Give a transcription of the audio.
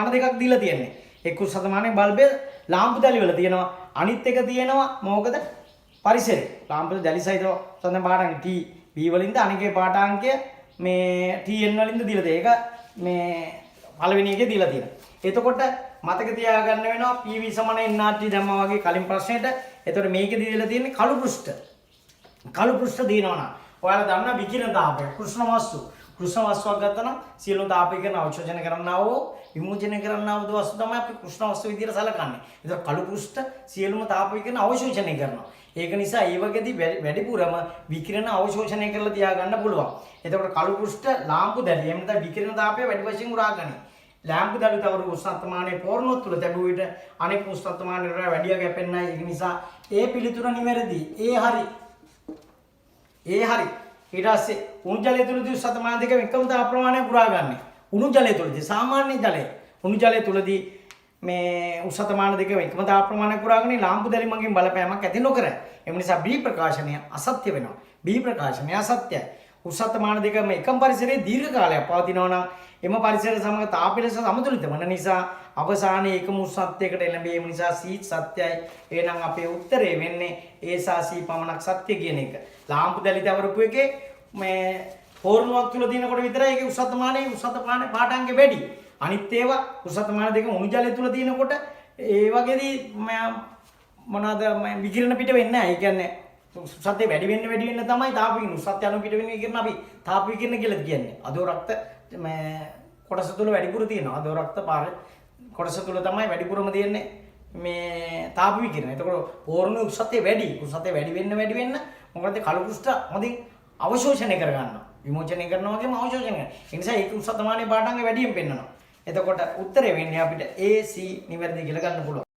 උෂ්ණත්වමාන දෙකක් දීලා තියෙන්නේ. එක් උෂ්ණත්වමානයේ බල්බය ලාම්පු දැලි වල තියෙනවා. අනිත් එක තියෙනවා මොකද? පරිසරේ. ලාම්පු දැලි සහිත සඳහන් පාඨාංක T B වලින්ද අනිකේ පාඨාංකය මේ TN වලින්ද දීලා තියෙනවා. ඒක මේ පළවෙනි එකේ දීලා තියෙනවා. එතකොට මතක තියාගන්න වෙනවා PV සමාන nRT දැම්මා වගේ කලින් ප්‍රශ්නෙට. එතකොට මේකේ දීලා තියෙන්නේ කළු පෘෂ්ඨ. කළු පෘෂ්ඨ දිනනවා නම් ඔයාලා දන්නා විකිරණ තාපය කෘෂ්ණ වස්තු. කෘෂ්ණ වස්තුවක් ගත්තා නම් සියලුම තාප විකිරණ අවශෝෂණය කරන්නා වූ විමෝචනය කරන්නා වූ වස්තු තමයි අපි කෘෂ්ණ වස්තු විදියට සැලකන්නේ. ඒතර කළු පෘෂ්ඨ සියලුම තාප විකිරණ අවශෝෂණය කරනවා. ඒක නිසා ඒ වගේදී වැඩිපුරම විකිරණ අවශෝෂණය කරලා තියාගන්න පුළුවන්. එතකොට කළු පෘෂ්ඨ ලාම්පු දැලි එහෙම නැත්නම් විකිරණ තාපය වැඩි වශයෙන් උරා ගනී. ලාම්පු දැලි තවරු උෂ්ණත්වමානයේ පෝරණුව තුල තැබුව විට අනෙක් උෂ්ණත්වමානයට වඩා වැඩි අගයක් පෙන්නයි. ඒක නිසා ඒ පිළිතුර නිවැරදි. ඒ හරි. ඒ හරි. ඊට පස්සේ උණු ජලය තුලදී උෂ්ණත්වමාන දෙකම එකම තාප ප්‍රමාණයක් පුරා ගන්න. උණු ජලය තුලදී, සාමාන්‍ය ජලය, උණු ජලය තුලදී මේ උෂ්ණත්වමාන දෙකම එකම තාප ප්‍රමාණයක් පුරාගෙන ලාම්පු දැලි මගින් බලපෑමක් ඇති නොකර. එම නිසා B ප්‍රකාශනය අසත්‍ය වෙනවා. B ප්‍රකාශනය අසත්‍යයි. උෂ්ණත්වමාන දෙකම එකම පරිසරයේ දීර්ඝ කාලයක් පවතිනවා නම් එම පරිසරය සමග තාපය ලෙස සමතුලිත වන නිසා අවසානයේ එකම උෂ්ණත්වයකට එළඹීම නිසා C සත්‍යයි. එහෙනම් අපේ උත්තරේ වෙන්නේ A සහ C පමණක් සත්‍ය කියන එක. ලාම්පු දැලි තවරපු එකේ මේ හෝර්ණුවක් තුල තියෙනකොට විතරයි ඒකේ උෂ්ණත්වමානයේ උෂ්ණත්වමාන පාඨාංගේ වැඩි. අනිත් ඒවා උෂ්ණත්වමාන දෙක උණු ජලය තුල තියෙනකොට ඒ වගේදී මොනවාද මේ විකිරණ පිට වෙන්නේ නැහැ. ඒ කියන්නේ උෂ්ණත්වය වැඩි වෙන්න වැඩි වෙන්න තමයි තාප විකිරණ. උෂ්ණත්වය අනුව පිට වෙන විකිරණ අපි තාප විකිරණ කියලා කියන්නේ. අදෝ රක්ත මේ කොටස තුල වැඩිපුර තියෙනවා. අදෝ රක්ත පාර කොටස තුල තමයි වැඩිපුරම තියෙන්නේ මේ තාප විකිරණ. එතකොට පෝරණ උෂ්ණත්වය වැඩි. උෂ්ණත්වය වැඩි වෙන්න වැඩි වෙන්න මොකද කළු පෘෂ්ඨ හොඳින් අවශෝෂණය කරගන්නවා. විමෝචනය කරනවා වගේම අවශෝෂණය කරනවා. ඒ නිසා ඒක උෂ්ණත්වමානයේ පාඨාංග වැඩියෙන් පෙන්නනවා. එතකොට උත්තරේ වෙන්නේ අපිට A C නිවැරදි කියලා ගන්න පුළුවන්.